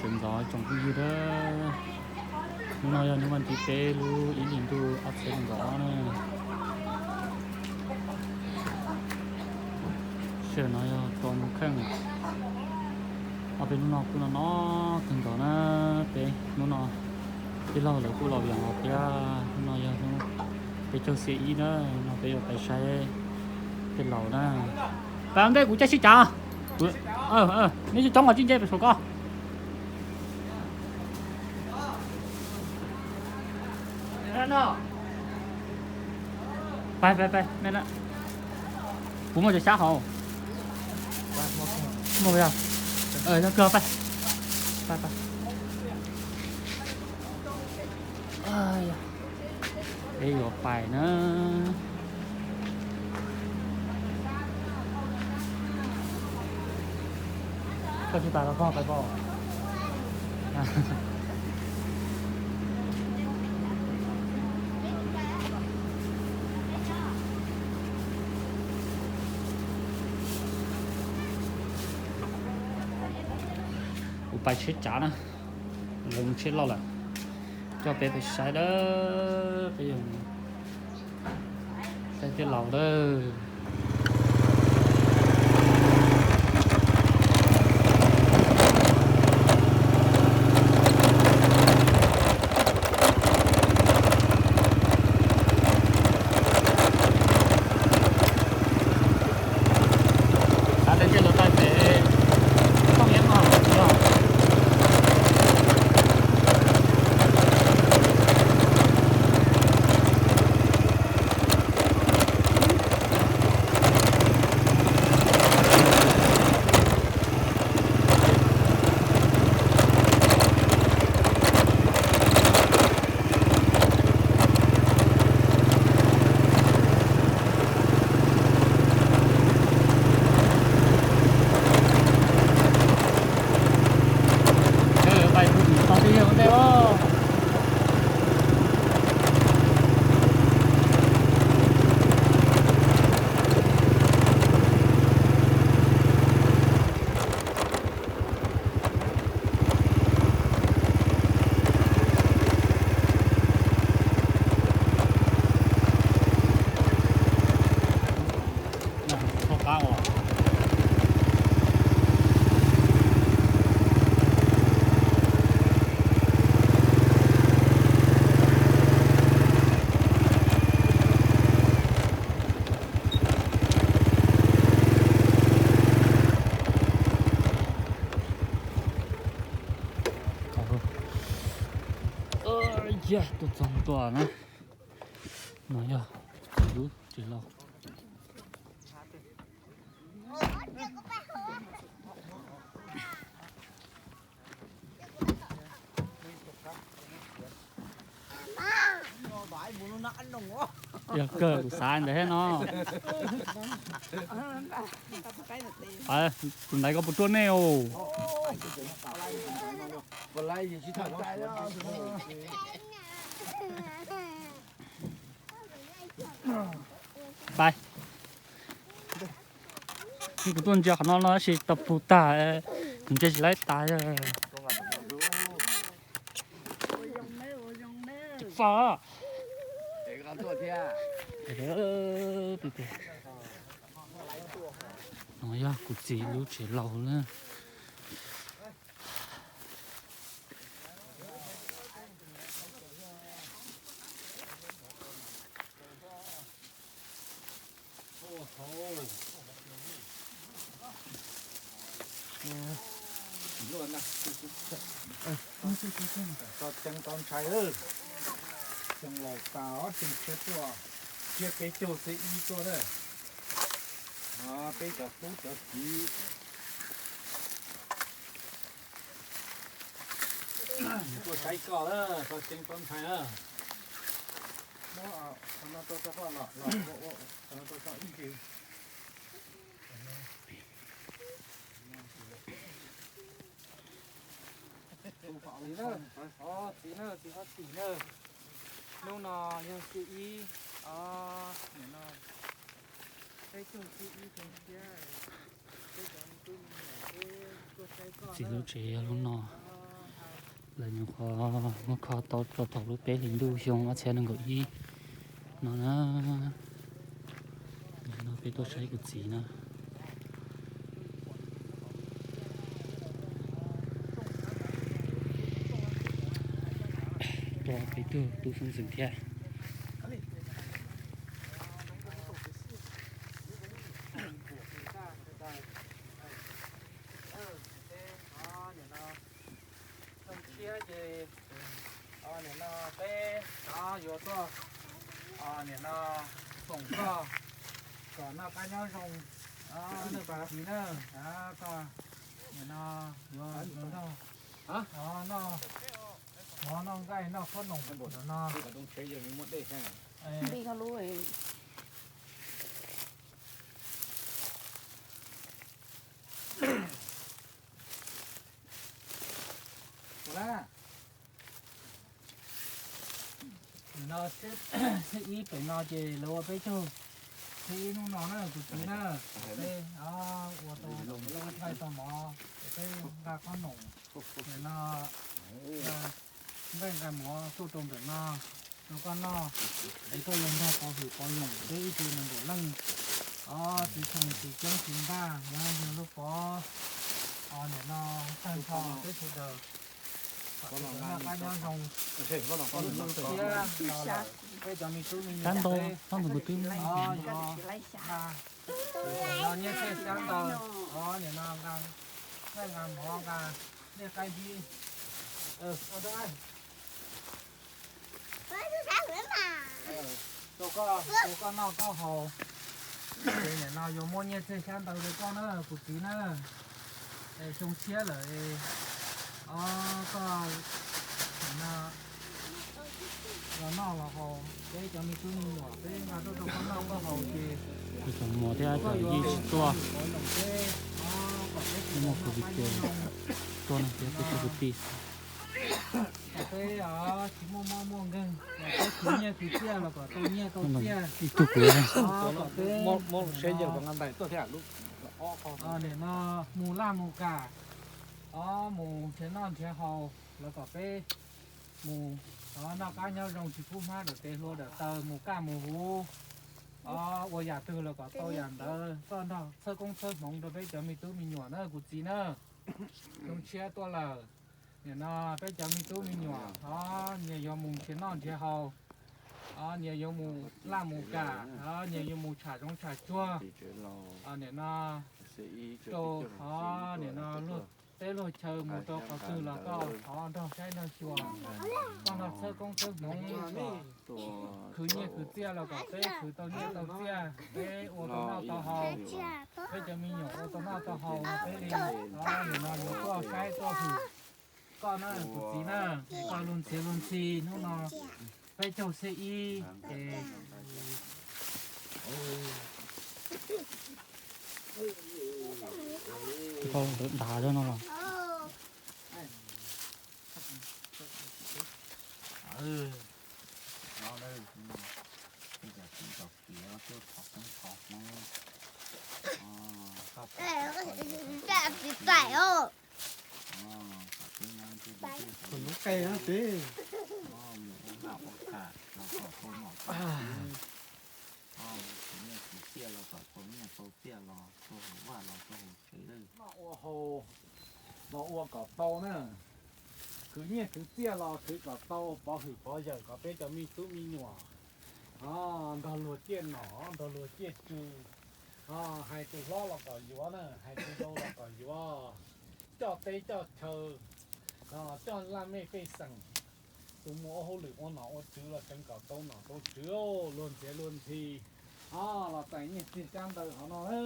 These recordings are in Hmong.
Ntxov tsoom phooj ywg, hnub no yog hnub vas thib peb lub ib hlis ntuj ob txhiab nees nkaum ob na. Sij hawm no yog rau moos kheej. Ob peb hnub no kuj no no kawg nkaus na. Peb hnub no tij laug lawv kuj los vias los thiab. Hnub no yog hnub peb caug xiab ib na, no peb yuav pais saib tej laus na. Pais ua ntej kuv caij sib cav. Nej coob coob os, tsis ntse pem saum ko. Pais pais pais, kuv muaj cov xyab hauv. Muaj yog, yog kawg, pais. Pais pais. Peb yuav pais na. Koj tsis pais los koj pais pom. Kuv pais tsheb tsav na, lawv mus tsheb loj lawm, coj peb pais saib dawb peb yog saib tej laus dawb. Xav tias cia lawv pais pem Tooj Yeeb no los tsis yog. Yog tuaj txog ntua na, no yog lub tsev laus. Yog kawg kuv xav ntawd thiab no. Tus ntaiv ko puas tuaj nej os? Pais. Kuv tuaj ntsia qhov no no tab sis tau pug tag, kuv ntsia tsis laib tas. Fo. No yog kuv txiv lub tsev laus na. Tso ceeb tau ntshai, xyoo laus tas xyoo tshiab tuaj, tshiab peb caug xib ib tuaj na. Peb cov tub cov kiv tuaj saib koj, tso ceeb tau ntshai na. Txiv na, txiv Fab Tim na, hnub no yog xib ib, nim no peb caug xib ib xyoo tshiab, peb cov me tub me nyuam peb tuaj saib koj. Txiv lub tsev yog lub no. Lawv nyuam qhuav muab kho tau rau thaum lub peb hlis ntuj xyoo ob txhiab nees nkaum ib no na. No peb tuaj saib kuv txiv na. Tuaj peb tug tub xeeb ntxwv thiab. Xyoo tshiab ces nim no peb yuav tuaj nim no foom koj kom noj qab nyob zoo, nws pab txiv na, koj nim no yuav noj, noj mov noj nqaij noj qhob noom no. Nim no xiab ib pem no ces lawv ua peb caug xiab ib hnub no na kuv txiv na, peb ua tau nthaij tau mov, peb nqa qhob noom, nim no nqa nqaij nqa mov tuaj rau ntawm no rau koj noj, es koj yuav nrog pov hwm pov yoom peb ib tug nees nkaum leej, txiv xyoo txiv ceeb txiv ntaj, yog lub pov nim no tag nrho peb sawv daws. Noj qab nyob zoo, peb cov me tub me nyuam peb yuav nyiaj txiag xyab ntawv, nim no nqa nqaij nqa mov nqa nyiaj qaib zib rau koj, rau koj noj koj haus. Ces nim no yuav muab nyiaj txiag xyab ntawv rau koj na kuv txiv na. Xyoo tshiab lawm, koj nim no los noj los haus, peb cov me tub me nyuam peb nqa tuaj rau koj noj koj haus ces cov muam thiab cov yij tsis tuaj, muaj covid ces tuaj no thiab peb cov kwv tij. Kom peb tsis muaj mob muaj nkeeg, kom peb khwv nyiaj khwv txiaj los kom tau nyiaj tau txiaj. Ib tug kuv, kom peb nim no mus laj mus kam, mus nrhiav noj nrhiav haus los kom peb mus noj qab nyob zoo tsis pub hmab dawm tes hlua dawm taw, mus kaj mus huv, ua yam twg los kom tau yam ntawd, koj nrog txhawb koob txhawb hmoov rau peb cov me tub me nyuam na kuv txiv na. Xyoo tshiab tuaj lawm, nim no peb cov me tub me nyuam, nyias yuav mus nrhiav noj nrhiav haus, nyias yuav mus laj mus kam, nyias yuav mus tsham zoov tsham tsuag, nim no rau, nim no luag teb luag chaw mus rau qhov twg los koj thov nrog saib nrog xyuas, koj nrog txhawb koob txhawb hmoov, khwv nyiaj khwv txiaj los kom peb khwv tau nyiaj tau txiaj, peb ua tau noj tau haus, peb cov me nyuam ua tau noj tau haus, peb li nim no yuav tuaj saib tuaj hwm koj na kuv txiv na, koj luag ntxhiav luag ntxhi hnub no peb caug xiab ib ces dav no los. Tus lub qe na tib. Noj ua haus los ua kom tau na. Khwv nyiaj khwv txiaj los khwv kom tau, pov hwm pov yawm kom peb cov me tub me nyuam nrog luag ciaj nom nrog luag ciaj tswv. Hais tus hlob los kom yuav na, hais tus yau los kom yuav. Coj teb coj chaw, coj laj mej pej xeem, tus mus ua hauj lwm ua nom ua tswv los tseev kom tau nom tau tswv, luag ntxhiav luag ntxhi, los txais nyiaj txiag xyab ntawv hov no na.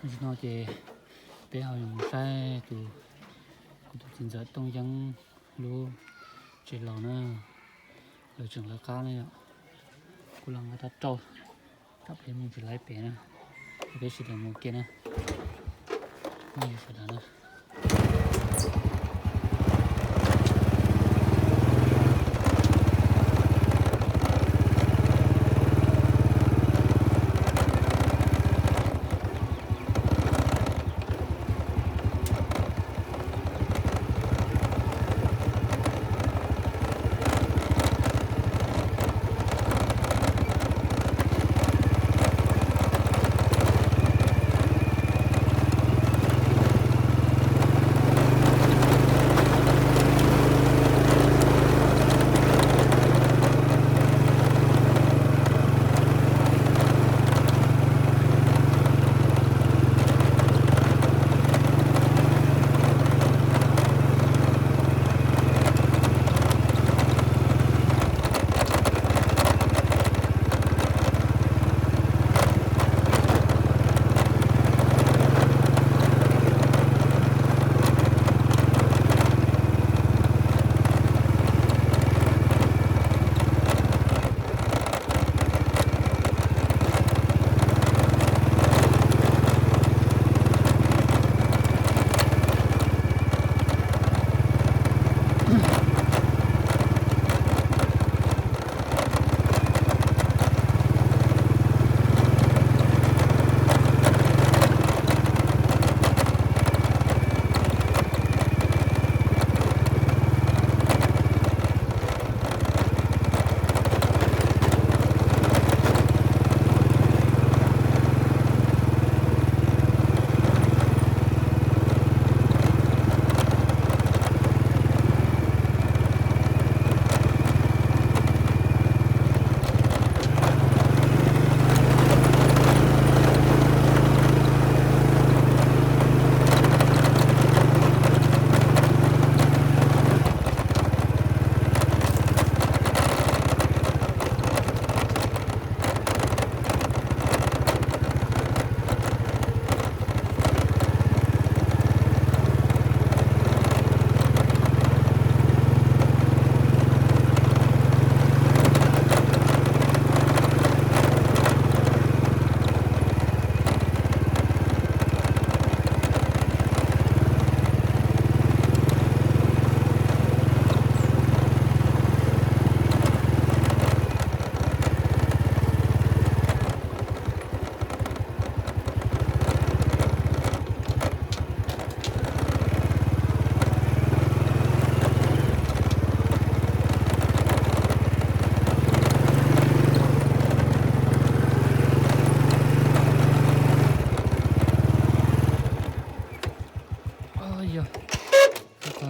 Nim no ces peb ho yuav mus saib tus, kuv tus txiv ntxawm Tooj Yeeb lub tsev laus na, lawv tseem lawv qab na yom. Kuv los nqa rab rau, rab pem mus tsis laiv pem na, peb sawv daws mus kiag na. Sawv daws na.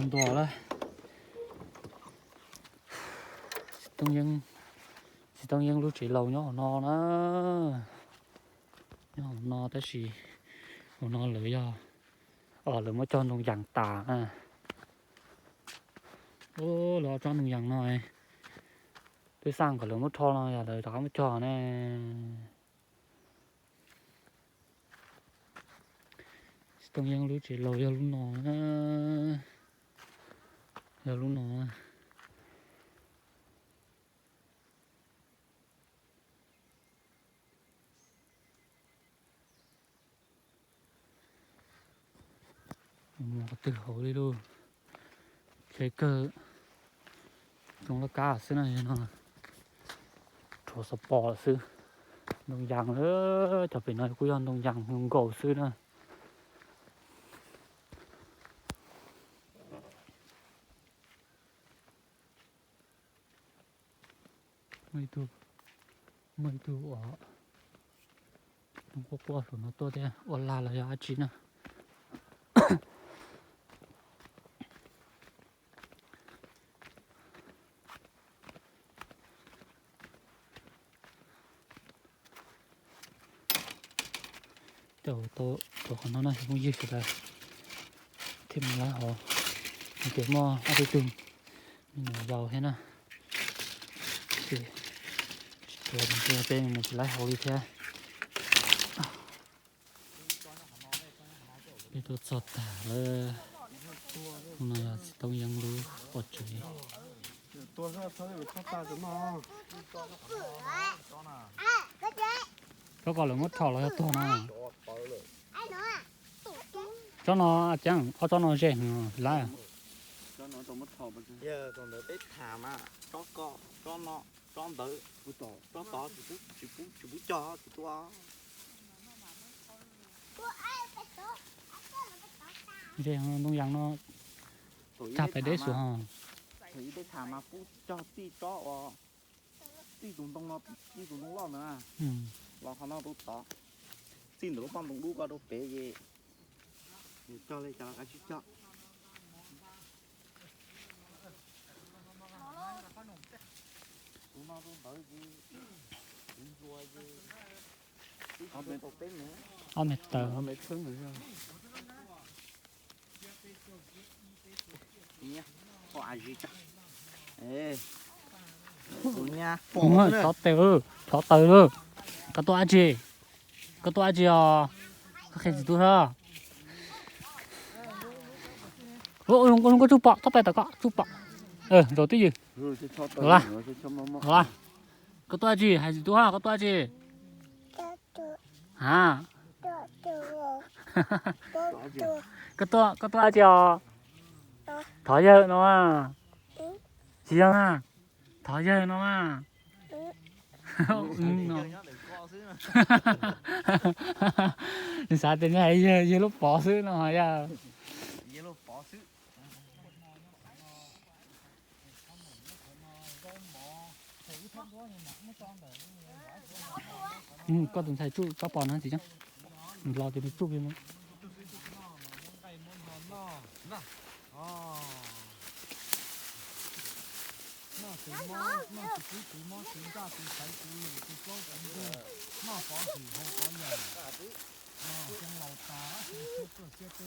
Ntuas lawm. Txiv Tooj Yeeb lub tsev laus nyob hauv no na. Nyob hauv no tab sis hauv no lawv yog, lawv muab cog ntoo yas tas na. Lawv ob tsob ntoo yas no, twb xaj kom lawv muab rho no yog lawv rov qab muab cog ne. Txiv Tooj Yeeb lub tsev laus yog lub no, yog lub no. Mus qhov twg hauv li lauj. Deb kawg. Tsoom laj kab xwb na, no rhuav xov pos xwb. Ntoo yas, cov pem no kuj yog ntoo yas nkaus xwb na. Muaj ib tug, muaj ib tug uas quaj quaj saum no tuaj thiab, ua lag los yog dab tsi na. Coj tau qhov no na phooj ywg sawv daws, thiaj mus laib hauv. Nws ces muaj ob peb tug me nyuam yaus thiab na, ces tsis tuav, peb mus tsis laib hauv li thiab. Peb tuaj txog tag lawm. No yog txiv Tooj Yeeb lub pov tsev. Tsob ko lawv muab rho los yog tuag no? Tsob no ceeb, ob tsob no ze heev lawm. Tsob ntawd, tsob tod tsis pub cog, tsis pub cog. Ze heev ntoo yas no, cog pais deb suav ho. Thaum ub peb tham mas pub cog txij tsob uas, txij tus ntoo no, txij tus ntoo loj ntawd na, los qhov no rau tod, txij ntawm lub pob ntoo dub ko rau pem ces cog li cas los kav tsij cog. Tus no rau ntawd ces kuv ntsuas ces twb tsis tau peb mev. Ob mev taw. Thov taws, thov taws lawm. Koj tuaj dab tsi? Koj tuaj dab tsi os? Koj qhia txiv tub sab. Zoo nkauj tsuj pom, txhob pais tom koj tsuj pom. Zaum twj ywm. Los, koj tuaj dab tsi? Hais txiv tub, koj tuaj dab tsi? Ha, koj tuaj, koj tuaj dab tsi os? Thov yawg no mas. Tsis yog na, thov yawg no mas. Nws xav tias nws hais yawg, yawg lub pov xwb no yog. Koj tus ntxhais tsuj tsob pos no tsis tseeb, los ces nws tsuj kiag mus.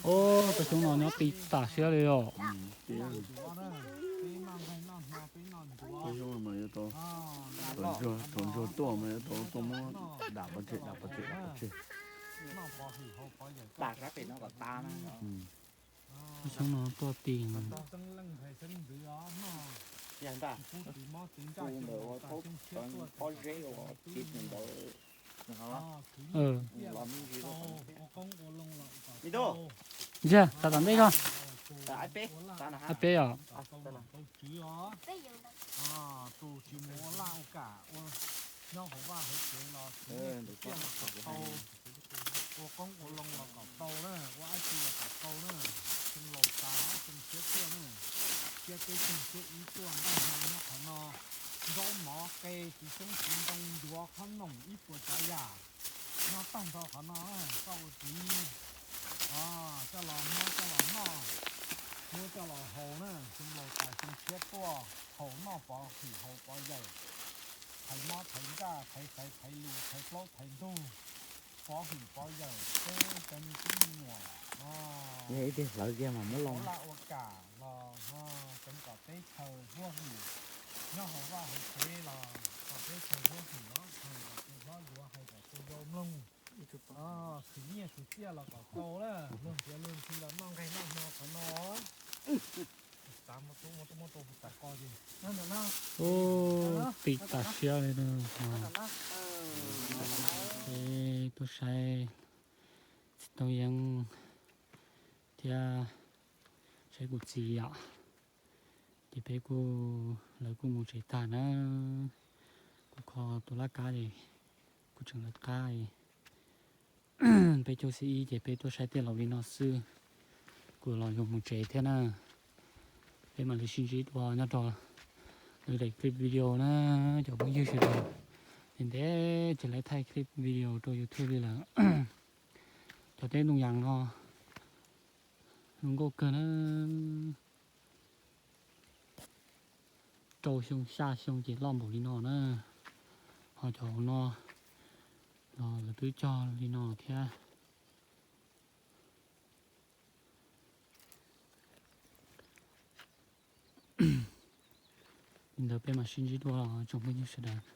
Ub, cov xyoob no nyob qis tas siab li os. Thaum ntsuag tuaj mas yuav tau tuaj muab dam pov tseg, dam pov tseg, dam pov tseg. Cov xyoob no tuaj ti. Ntag, tas tom ntej ko. Hab peb os. Ua qoob ua loo los kom tau na, ua dab tsi los kom tau na. Xyoo laus tas, xyoo tshiab tuaj na, tshiab peb xyoo tshiab ib tuaj, ntaj hmo nyob qhov no, zaub mov qe, txiv xyoob txiv ntoo, ncuav qhob noom, ib puas tsav yam nyob tag nrho qhov no na. Koj ua txiv, koj los muab coj los noj, muab coj los haus na, xyoo laus tas xyoo tshiab tuaj, haus noj pov hwm haus pov yawm, thaiv mob thaiv ntsaj, thaiv xaiv thaiv lus, thaiv plaub thaiv ntug, pov hwm pov yawm peb cov me tub me nyuam no. Ib tug hlawv kiag mas muab loj. Ua laj ua kam los tseev kom teb chaws huab hwm, nyob hauv vaj hauv tsev los kom teb chaws huab hwm, hais kom tus hlob yuav, hais kom tus yau mloog, khwv nyiaj khwv txiaj los kom tau na, luag ntiav luag ntxhi los noj nqaij noj hmo qhov no. Ub, pib tag siab li no. Ces tuaj saib txiv Toob Yeeb thiab saib kuv txiv yom. Ces peb kuj, lawv kuj mus tsev tag na. Kuv kho tus laj kab es kuv tseem lawv qab. Peb caug xib ib ces peb tuaj saib tej laus li no xwb, kuv los yuav mus tsev thiab na. Peb mam li sib ntsib dua nyob rau lwm daim clip video na cov phooj ywg sawv daws. Ntev ntev tsis lawv thaij clip video rau YouTube li lawm. Cov teb ntoo yas no zoo nkauj kawg na. Rau xyoo xya xyoo ces loj npaum li no na. Ho cov hauv no los lawv twb cog li no thiab. Li ntawd peb mam sib ntsib dua tsoom phooj ywg sawv daws.